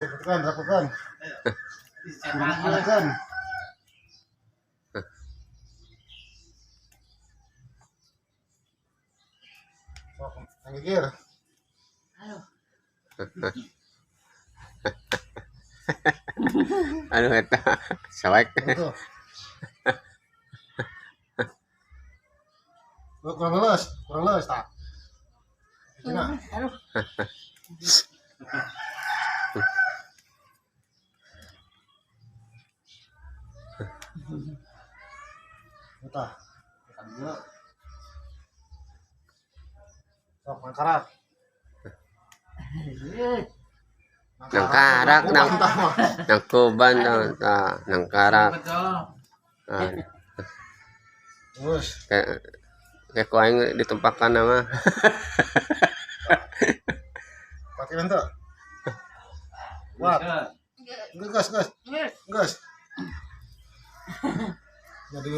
Tekan, rapakan. Tekan. Sok, yang gigir. Aduh. Aduh eta sawek. Itu. Lu kurang leles tak? Cina. Aduh. Tah. Tekan dia. Sok mangkarak. Nangkarak nang nangkuban tah nangkarak. Ah, Terus. Kayak kayak ku aing ditempakan nama. Pakai nanti. Kuat. Gas, gas. Gas. Jadi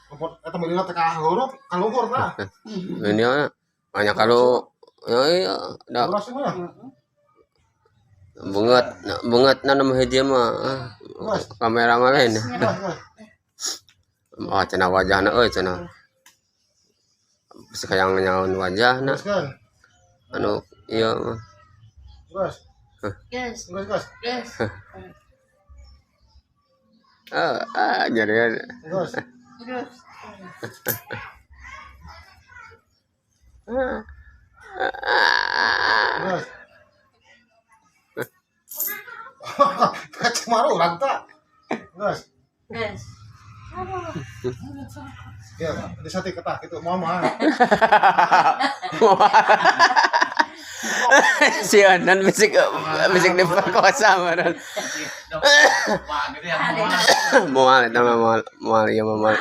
kompor eta meulina teh ka huruf kaluhur tah. Ini banyak kalau ya iya da Terus mah. bunget bunget na nama hiji mah kamera mah lain. Gas, gas. Oh cenah wajahna euy cenah. Hayang nyaon wajahna Terus kan. anu ieu mah. Gas. Gas. Gas, gas. Gas. Ah, ah jadi Gas. Terus. Gas. Kacamaru urang tah. Gas. Gas. Aduh. Ya, di sati ketah gitu mama. Si Anan bisik bisik diperkosa meureun. Moal eta mah moal moal ieu mah moal.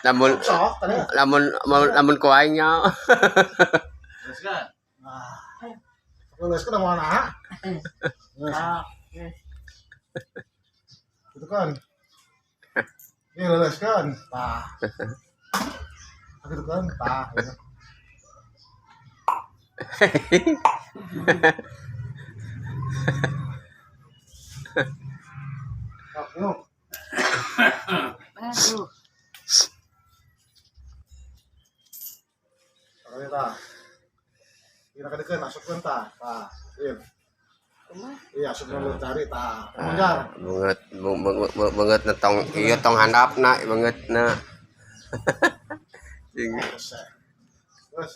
Lamun Sok tadi. Lamun lamun ku aing nya. Nah. Geus kana mana? Geus. Ah. Gas. Gitu kan. Ini leles kan. Tah. Gitu kan. Tah. Gitu. Sok, yuk. Aduh. Sekali tah. Kira kedekeun asupkeun tah. Tah. Iya. Iya, asupkeun lu cari tah. Monjar. Banget banget na tong ieu tong handapna banget na. Terus.